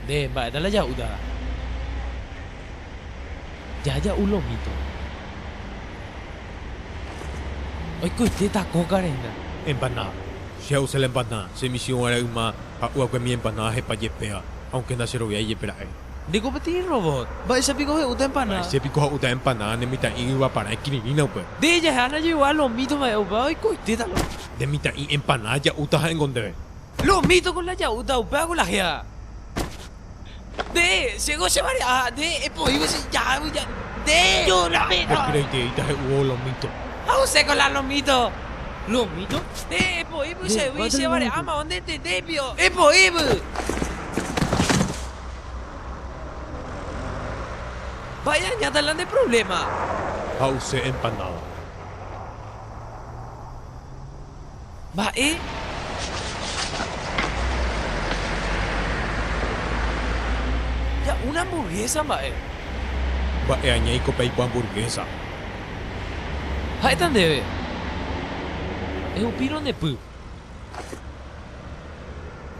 Nde, mba'éta la ja'úta? Ja ja'u lomíto. Oikoitéta kókare hína. Empanada. Che ha'use la empanada. Che michĩ guare yma ha'u va'ekue mi empanada hepa jepéva, aunque ndacheroviái jepe ra'e. Ndéko peteĩ robot. Mba'éicha piko he'úta empanada? Mba'éicha piko ha'úta empanada ne mitã'i yva parã ekirirĩna upe. Nde jahe'a ndajeikuaa lomíto mba'e upéva oikoitéta lo. Nde mitã'i empanada ja'úta ha'éngo ndéve. Lomíto ko la ja'úta upéva ko la héva. Nde, chéko che vare'a, nde epoívo che ja'águi ja, nde. Nde kyreitereíta he'úvo lomíto. Ha'use ko la lomíto. Lomíto? Nde epoípy chégui che vare'áma o nde tete pio. Epoípy. Mba'e añáta la nde problema. Ha'use empanada. Mba'e? Ja una hamburguesa mba'e. Mba'e añáiko peiko hamburguesa. Ha'éta ndéve. Ehupírõ nde py.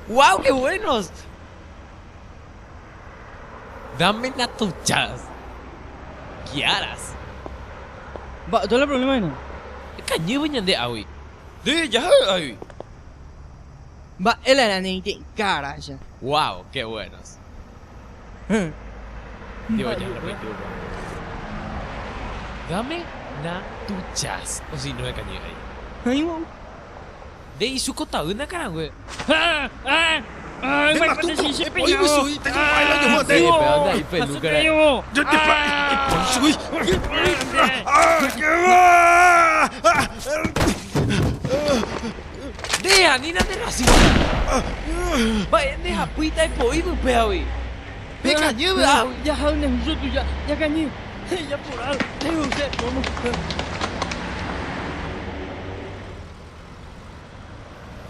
Guau, qué buenos! Dame natuchas. Kiaras. Mba'e la problema hína? Ekañývy ñande águi. Nde jaha águi. Mba'e la erã neĩte'ỹ karacha. Guau, qué buenos. Digo, ya repetí upa. Dame natuchas. O si no ekañy ahí. Hãivo. Nde isu kotavy nakarangue. Ah, ah, ah, Nde matuto, epoígui chugui, tejukuái la ojuhu nde. Sí, pe anda ahí peluca ra'e. Epoi chugui. Nde anína nde racista. Mba'e nde hapýita epoígui upévagui. Pekañývy águi. Jaha ne tuja, jakañy. Japural, huse, vamos.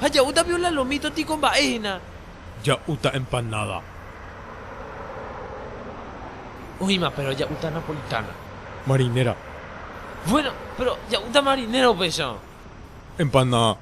Ha ja'úta pio la lomito tiko mba'e hína. Ja'úta empanada. Oĩma, pero ja'úta napolitana. Marinera. Bueno, pero ja'úta marinera upéicha. Empanada.